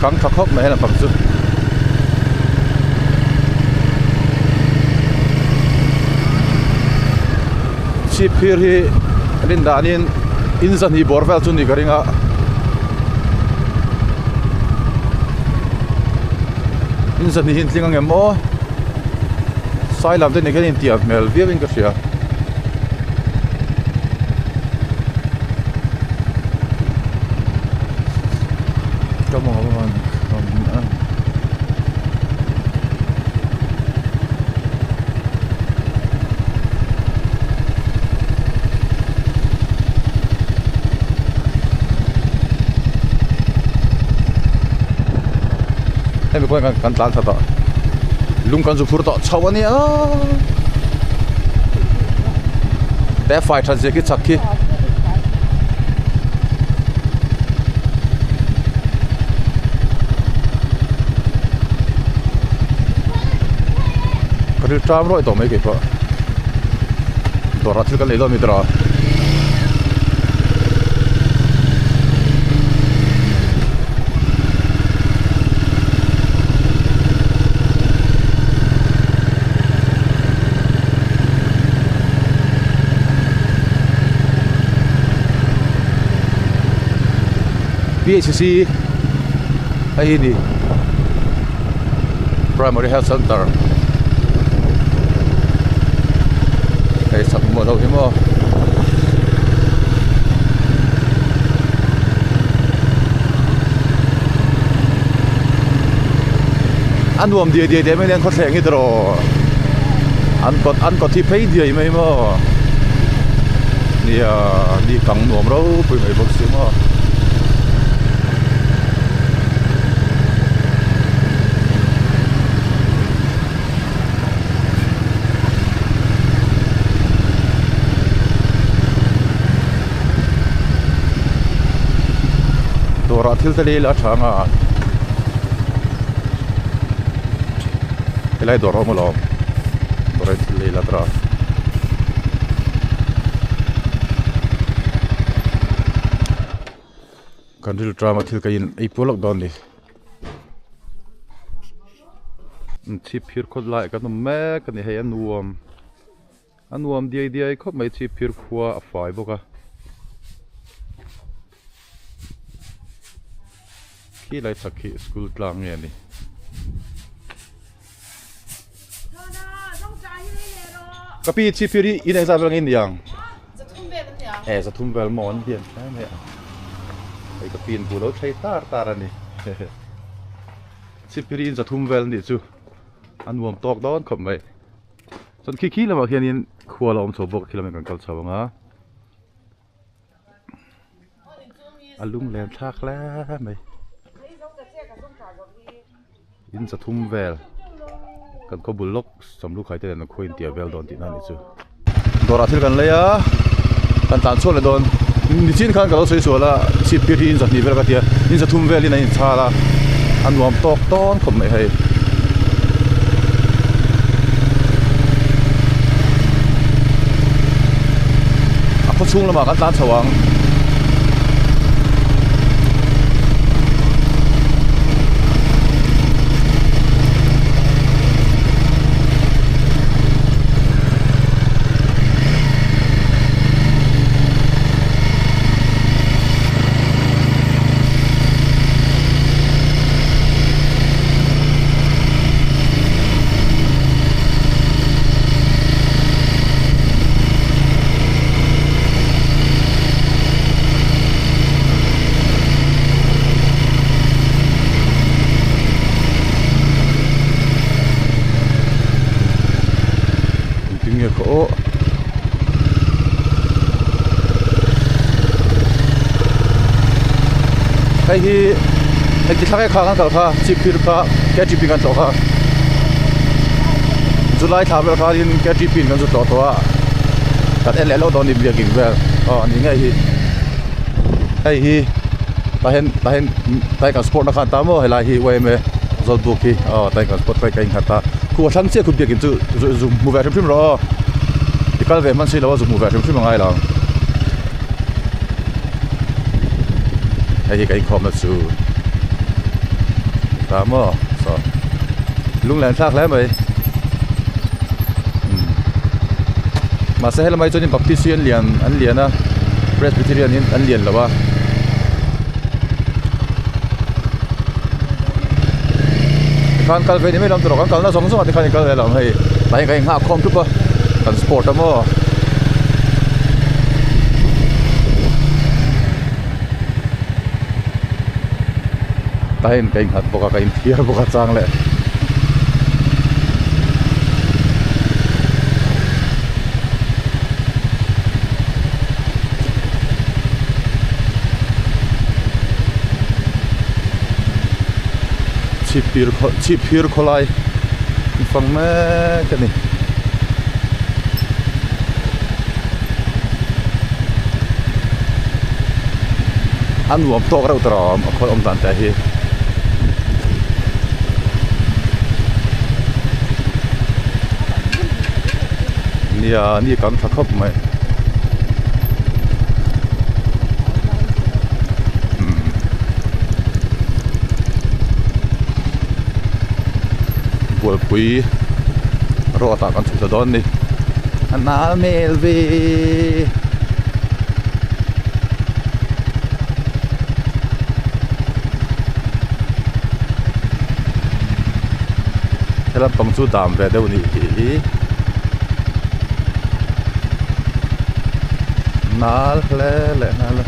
kang tha khawp mai helam pang chu. Chhip phir hi rin danin in zahnih bawr vel chu ni ka ring a. In zahnih hi an tling ang em aw sai lam te ni khian intiam hmel viau in ka hria. Hemi kawng hian kan tlan thla tawh lung kan zu phur tawh chho a nia te fai that zia khi chak khi. Ka ril ṭam rawih tawh mai kei pawh dawrah thil kan lei dawn mi tawh PHC hei hi ni Primary Health Center hei sak maw lo hi maw a nuam diai diai diai mai nen khawthleng hi tawh an kawt an kawt hi phei diai mai maw nia ni kang nuam ropui mai bawk si maw. Dawrah thil te lei la tha anga helai dawr a awm alawm dawrah thil lei la tawh a. Kan rilru tama thil ka in ei pual lawk dawn ni. Chhip phir khawt lai kan awm mek a ni hei a nuam a nuam diai diai khawp mai chhip phir khua a fai bawk a. Khi lai chak hi school tlang nge a ni. Ka pi chhip phir hi in engzat vel nge in ni ang? E zathum vel maw an hian hle mai a. Hei ka pi in bu lo thlei tar tar a ni. Chhip phir hi in zathum vel a nih chu a nuam tawk dawn khawp mai. Chuan khi khi lamah khianin khua la awm chho bawk a khi lamah kan kal chho ang a. A lunglen thlak hle mai in chathum vel kan khaw bul lawk samlu khai te nen an khaw intiah vel dawn tihna a nih chu dawrah thil kan lei a kan tlan chhuak leh dawn nichin khan ka lo sawi sual a chhip phir hi in zahnih vel ka ti a in zathum velin a inchhal a a nuam tawk tawn khawp mai hei. A khaw chhung lamah kan tlan chho ang. Engtin nge ka aw hei hi hei ti thlak e kha kan kal kha chip phir kha KTP kan tlawh kha July thla vel khanin KTP in kan zu tlawh tawh a kan en leh lo dawn a ni biakin vel aw a ni ngei hi hei hi tah hian tah hian tah hian kan sport na khan ta maw helai hi yma Zawlbuk hi aw tah hian kan sport kha ka innghat a khu a thlang chiah khu biakin chu zu hmu ve hrim hrim rawh aw i kal ve hman si lo a zu hmu ve hrim hrim a ngai lo ang hei hi ka inkhawmna chu. Ta maw saw lunglen thlak hle mai umm mahse helai chuanin baptist hi an lian an lian a presbyterian hi an lian lo a. Tikhan kal ve ni mai lo ang tawh kan kalna zawng zawng ah te khan i kal ve lo ang hei tah hian kan inghak khawm thup a kan sport a maw. Tah hian ka innghat bawk a ka inthiar bawk a chang leh. Chhipphir khaw chhipphir khawlai an fang mek a ni. A nuam tawk reuh tawh a awm a khawl awm dan te hi. Nia ni kang tha khawp mai. Bualpui road ah kan chhuk ta dawn a ni. A nal hmel ve. He lampang chu dam ve deuh a nih hi. Nal hle leh nghal a.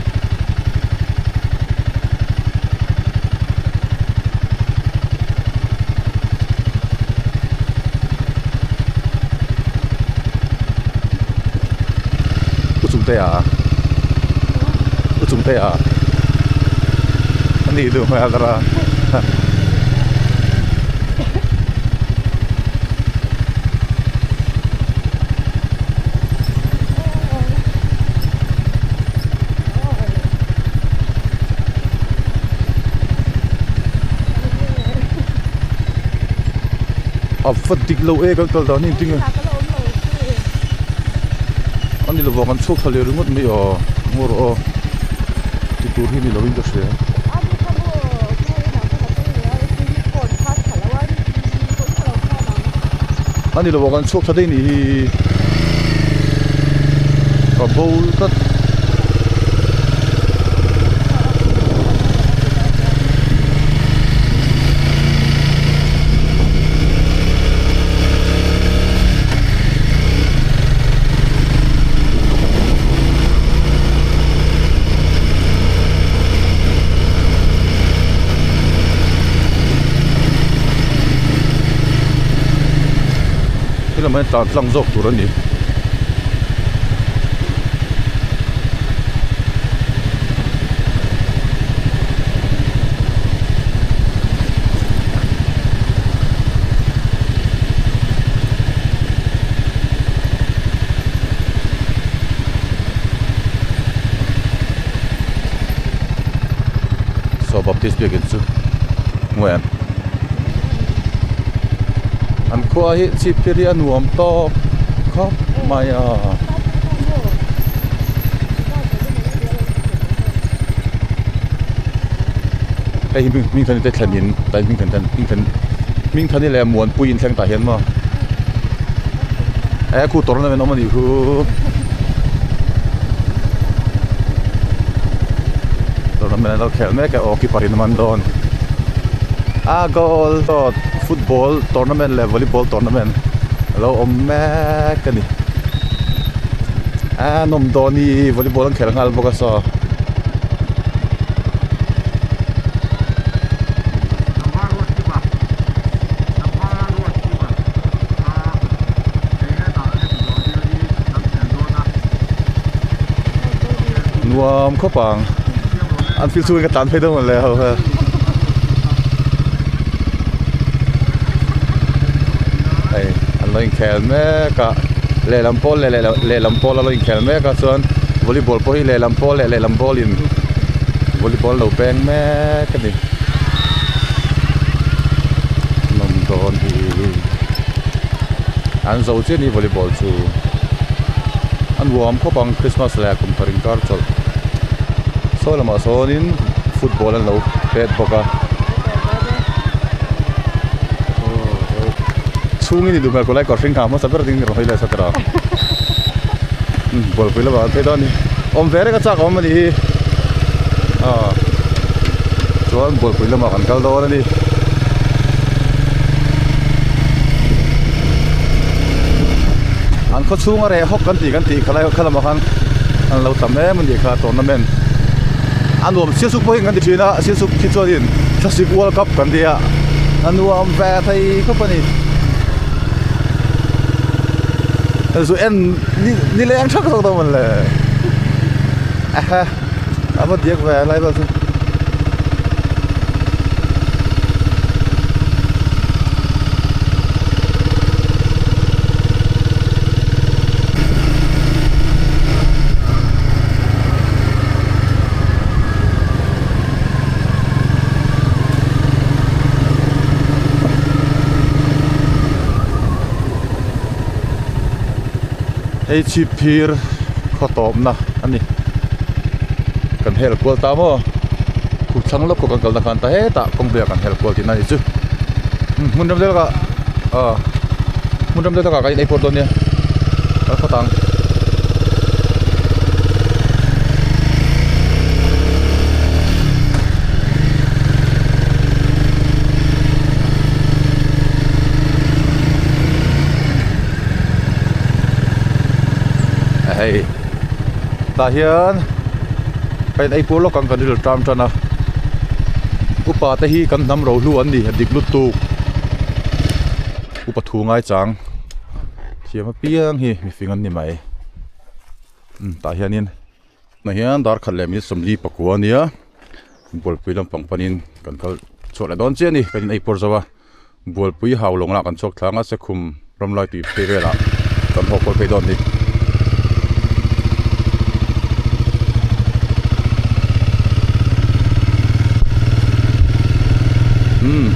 U Chungte a U Chungte a a nih duh hmel a. A va dik lo e kan kal dan hi engtin nge a ni lovang an chhuak thla leh ringawt mai aw ngaw rawh aw ti tur hi ni lovin ka hria. A ni lovang an chhuak thla daih nih hi ka bo tlat. Helamah hian tlan tlang zawk tur a ni. Saw Baptist biakin chu hmuh em an khua hi chhip phir hi a nuam tawk khawp mai a. Hei hi hming thani te thlen in tlai hming thani hming thani hming thani leh muanpui in thleng tah hian maw e khu tournament awm a nih khu tournament an lo khelh mek a aw keeper in a man dawn a goal football tournament leh volleyball tournament a lo awm mek a ni a nawm dawn hi volleyball an khelh nghal bawk a saw. Nuam khawp ang an thil chhungin ka tlan phei dawn mawle ho he. Hei an lo inkhel mek a lehlam pawl leh lehlam pawl a lo inkhel mek a chuan volleyball pawh hi lehlam pawl leh lehlam ball in volleyball lo peng mek a ni nawm dawn hi an zo chiah a ni volleyball chu a nuam khawp ang christmas leh kum thar inkar chawlh sawi lamah sawnin football an lo pet bawk a. chhungin i duh hmel kulai kawr hring ha hmasa ber ding rawn hawi leh sat rawh. Umm bualpui lamah an phei dawn a ni. Awm ve reng a chak awm a nih hi. Aw chuan bualpui lamah kan kal dawn a ni. An khaw chhunga reh hawk kan tih kan tih kha lai kha lamah khan an lo tam em a nih kha tournament a nuam sialsuk pawh hi kan ti thin a sialsuk khi chuanin thlasik world cup kan ti a a nuam ve thei khawp a ni zu en ni leng thak zawk dawn mawnle a va diak ve lai vel chu. Hei chhip phir khaw tawpna a ni kan hel kual ta maw kut thlang lawk kan kalna khan ta hetah kawng hluiah kan hel kual tihna a nih chu hmun ram deuh takah aw hmun ram deuh takah kan in ei pawr dawn nia kal phawt ang. Hei tah hian ka in ei pur lawk ang kan rilru ṭam ṭan a upa te hi kan hnam rohlu an ni a dik lutuk upa thu ngaichang thiam apiang hi mifing an ni mai umm tah hianin tah hian dar khat leh minute sawmli pakua a nia bualpui lampang panin kan kal chhuah leh dawn chiah a ni kan in ei pur zo a. Bualpui hau lawng lah kan chhuak thlang a sekhum ramlai tui phei velah kan haw kual phei dawn a ni. Umm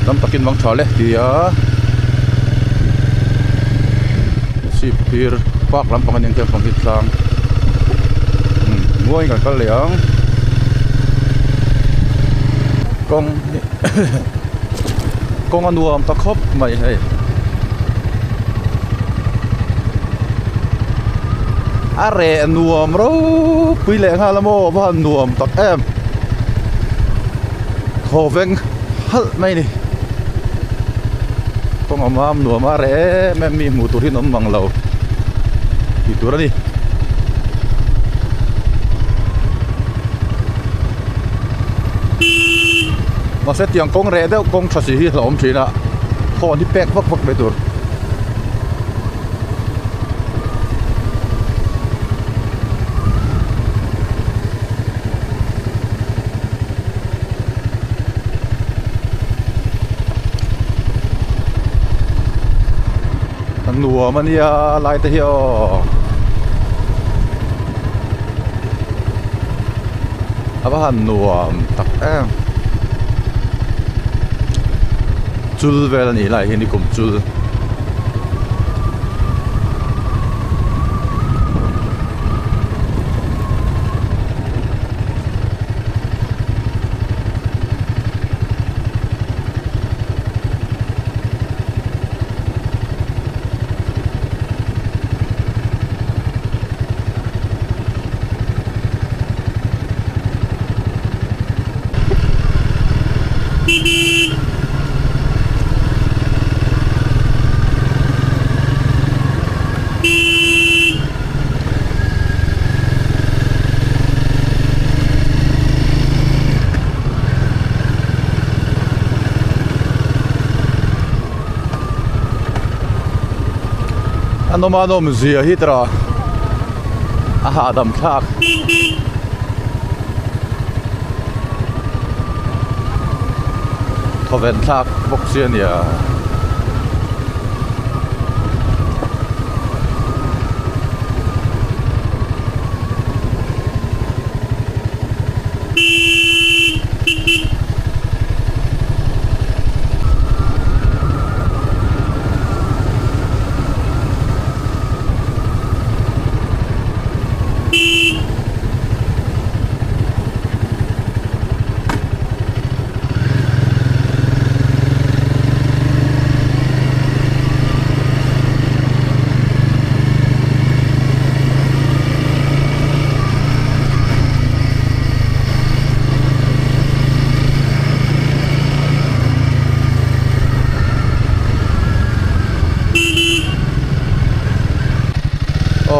tam takin mang tha le ti a chhip phir park lampang a ni ang khian pang hi tlang umm muangin kan kal leh ang kawng Kawng a nuam ta khawp mai hei. A reh nuam ropui leh nghal a maw va han nuam tak em. Thaw veng halh mai a ni. Kawng a mam nuam a reh em em mi hmuh tur hi an awm mang lo tih tur a ni. Mahse tiang kawng reh deuh kawng tha si hi a awm thin a horn hi pek vak vak mai tur. A nuam a nia lai te hi aw. A va han nuam tak em chul vel a nih lai hi nikum chul. A nawm a nawm zia hi tawrh a a hahdam thlak. Thawven thlak bawk chi a nia.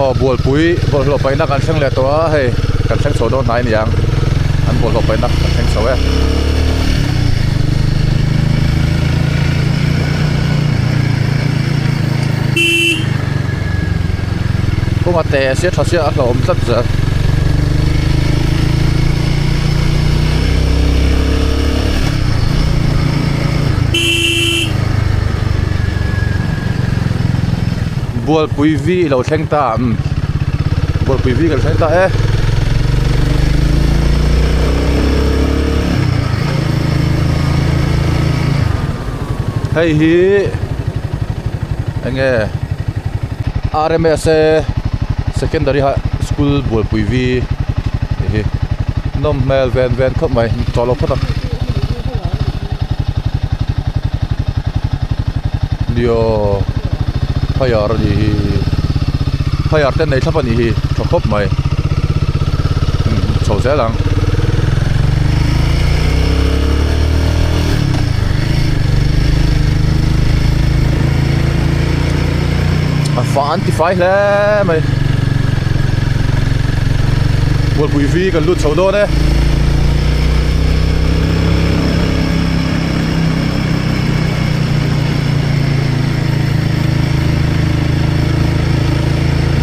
Aw bualpui bawlhhlawh paihna kan thleng leh tawh a hei kan thleng chho dawn hnai aniang an bawlhhlawh paihna kan thleng chho e. Kawng a te sia tha sia a hlauhawm tlat zel. Bualpui vi ilo thleng ta umm Bualpui vi kan thleng ta e. Hei hi eng nge R_M_S_A secondary high school Bualpui vi tih hi nawm hmel ven ven khawp mai chawlh lo phawt ang. Nia phaiar a nih hi phaiar te an nei thlap a nih hi tha khawp mai umm chho zel ang. A fah an ti fai hle mai Bualpui vi kan lut chho dawn e.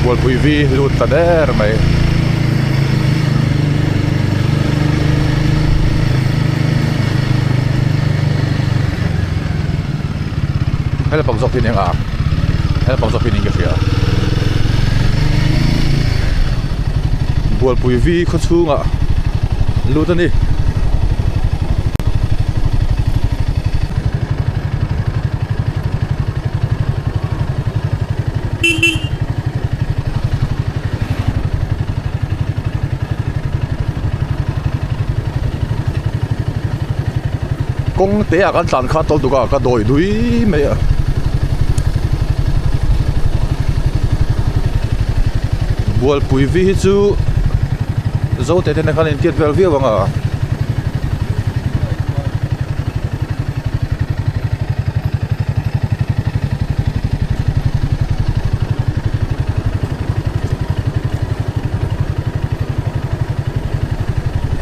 Bualpui vi lut ta der mai. Hela pak zawk hi eng a hela pak zawk hi niin ka hria Bualpui vi khaw chhungah lut a ni. Kawng te ah kan tlan khan tawl tuk a ka dawi dui mai a Bualpui vi hi chu Zote te nen khan an intiat vel viau ang a.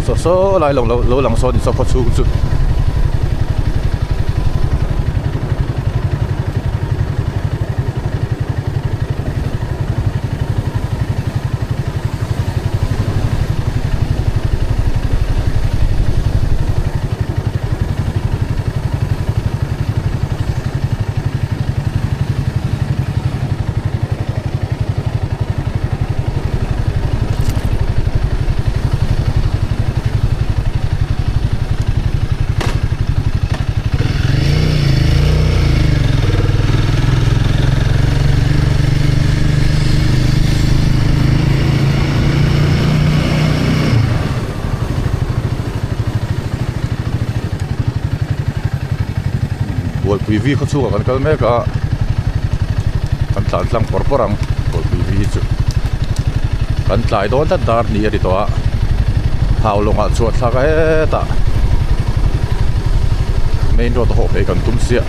Saw saw lai lo lo lang sawn in saw khaw chhung chu. Bualpui vi khaw chhungah kan kal mek a kan tlan tlang pawr pawr ang Bualpui vi hi chu kan tlai dawn tlat dar ni a ti tawh a hau lawngah chhuah thlak a hetah main road a hawh phei kan tum chiah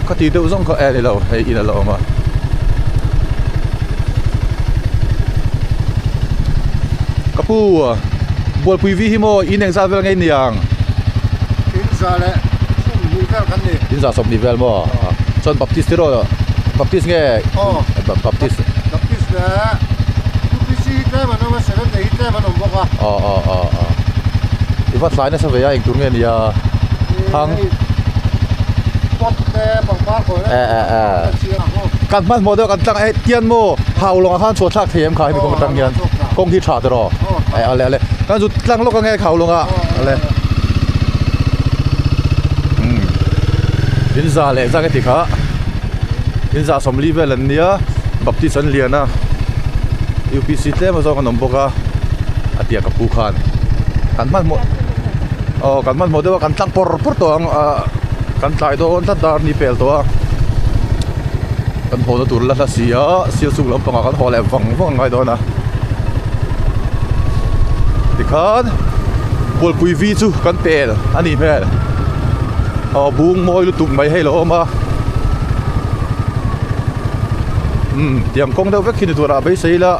ka ti deuh zawng kha eh ni lo hei in a la awm a. Ka pu Bualpui vi hi maw in engzat vel nge ni ang? In za leh sawmhnih vel kan ni. In za sawmhnih vel maw? Chuan Baptist tiraw? Baptist nge? Aw. Baptist. Baptist leh UPC hi tlem an awm a, Seventh Day hi tlem an awm bawk a. Aw aw aw aw. I va tlai nasa ve a engtur nge nia? Thang. Pot te pangpar khawi Eh eh eh. Kan hmanhmawh deuh kan tlang eh tian maw hau lawngah khan chhuah thlak thei em kha hemi kawng atang hian kawng hi tha tiraw eh ale ale kan zu tlang lawk ange hau lawngah ale umm in za leh zak e ti kha in za sawmli vel an nia baptist an lian a upc tlem a zawng an awm bawk a a tia ka pu khan kan hmanhmawh aw kan hmanhmawh deuh a kan tlang pawr pawr tawh ang ah kan tlai dawn tlat dar ni pel tawh a. Kan haw na tur la hla si a, sial chhung lampangah kan haw leh vang vang a ngai dawn a. Tikhan Bualpui vi chu kan pel a nih hmel. Aw bung mawi lutuk mai hei lo awm a. Umm tiang kawng deuh vek khi ni turah beisei ila.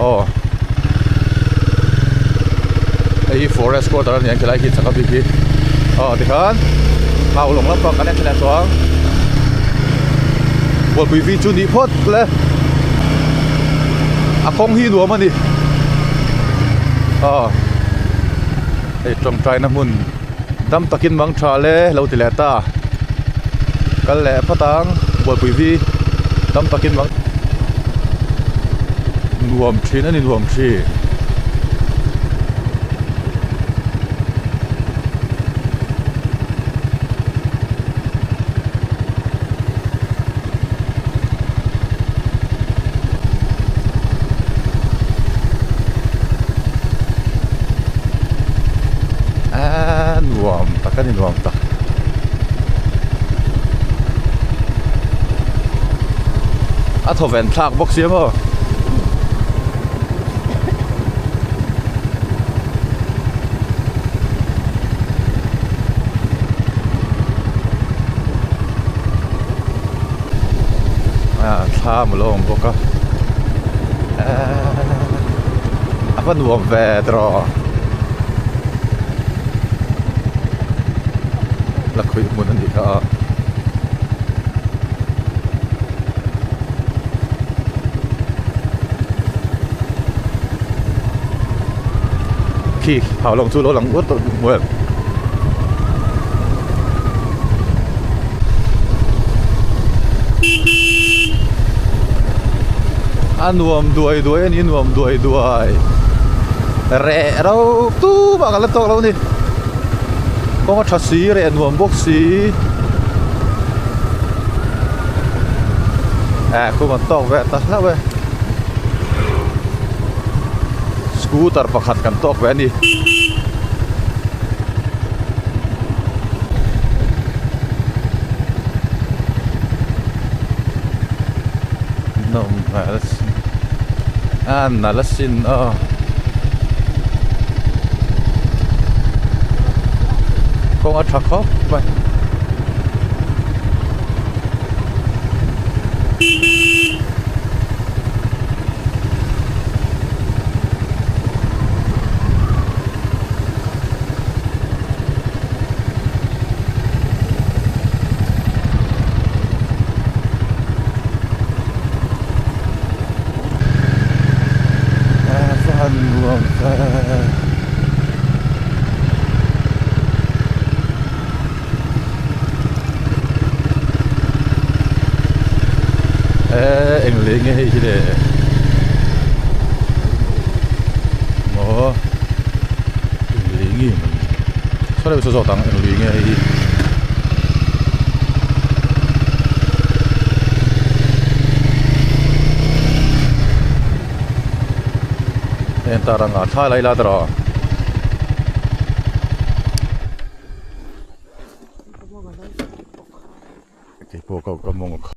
Aw hei hi forest quarter a ni ang khilai khi chak a bik hi aw tikhan hau lawng lampang kan en thlen tawh ang bualpui vi chu nih phawt le a kawng hi nuam a ni aw hei tawngtaina hmun dam takin mang tha le lo ti leh ta kal leh phawt ang bualpui vi dam takin mang nuam thin a ni nuam thin. Aaa nuam tak a ni nuam tak. A thawven thlak bawk sia maw. Thla a lo awm bawk a a va nuam ve tawh la khawih hmun a nih kha a. Khi hau lawng chu lo lang uat tawh hmu em. A nuam duai duai a ni nuam duai duai reh rau tu mah ka la tawk lo a ni kawng a tha si reh nuam bawk si eh khum an tawk ve ta hlauh e. Scooter pakhat kan tawk ve a ni. Nawm hmel asin a nalh asin aw. Kawng a tha khawp mai. Eee eng lei nge hei hi le maw eng lei nge mawni saw deuh saw zawt ang eng lui nge hei hi. Heng tar anga thla lai la tawh. Keipawh ka mawng a.